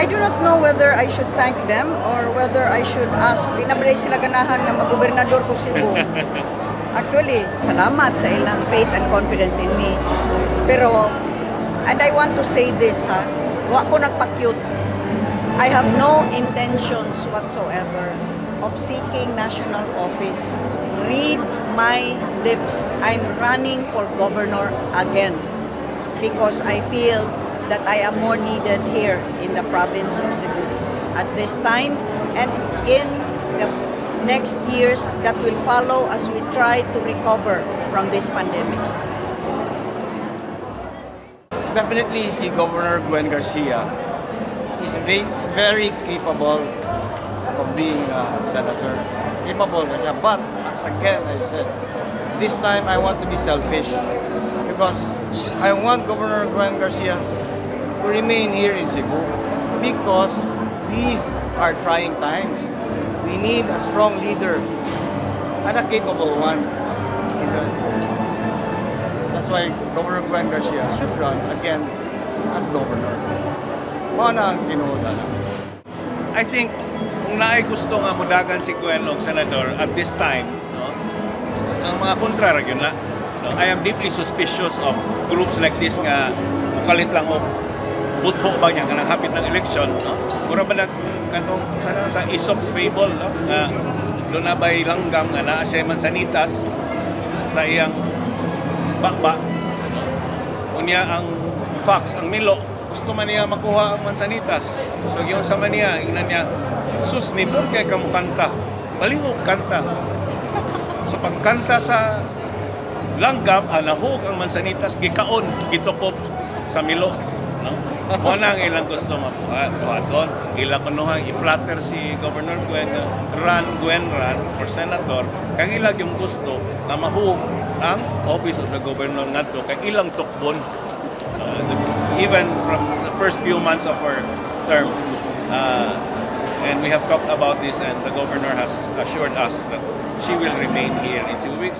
I do not know whether I should thank them or whether I should ask. Di na ba sila ganahan nga magobernador ko Cebu? Actually, salamat sa ilang faith and confidence in me. Pero, and I want to say this ha, wa ko nagpa-cute. I have no intentions whatsoever of seeking national office. Read my lips. I'm running for governor again because I feel that I am more needed here in the province of Cebu at this time and in the next years that will follow as we try to recover from this pandemic. Definitely si Governor Gwen Garcia is very capable of being a senator. Capable na siya. But, as again I said, this time I want to be selfish because I want Governor Gwen Garcia to remain here in Cebu because these are trying times. We need a strong leader and a capable one. That's why Governor Gwen Garcia should run again as governor. Mao na ang tinuod na. I think kung naay gusto nga mudagan si Gwen og senador at this time, no, ang mga kontra ra gyud na. No, I am deeply suspicious of groups like this nga mukalit lang og butho ba niya kanang hapit ng election, no? Mura ba nag katong sa Aesop's fable, no? Nga duna bay langgam nga naa siya mansanitas sa iyang bakba, no? Unya ang fox, ang milo, gusto man niya makuha ang mansanitas. So giunsa man niya, ingnan niya, "Sus, nindot kay ka mokanta. Palihog kanta." So pagkanta sa langgam, nahug ang mansanitas, gikaon, gitukop sa milo. No? Mao na ang ilang gusto mabuhat. Buhaton. Ila kunuhang i-flatter si Governor Gwen nga, "Run, Gwen, run for senator." Kang ilang yung gusto na mahug ang office of the governor ngadto kay ilang tukbon. Even from the first few months of her term, and we have talked about this and the governor has assured us that she will remain here in Cebu.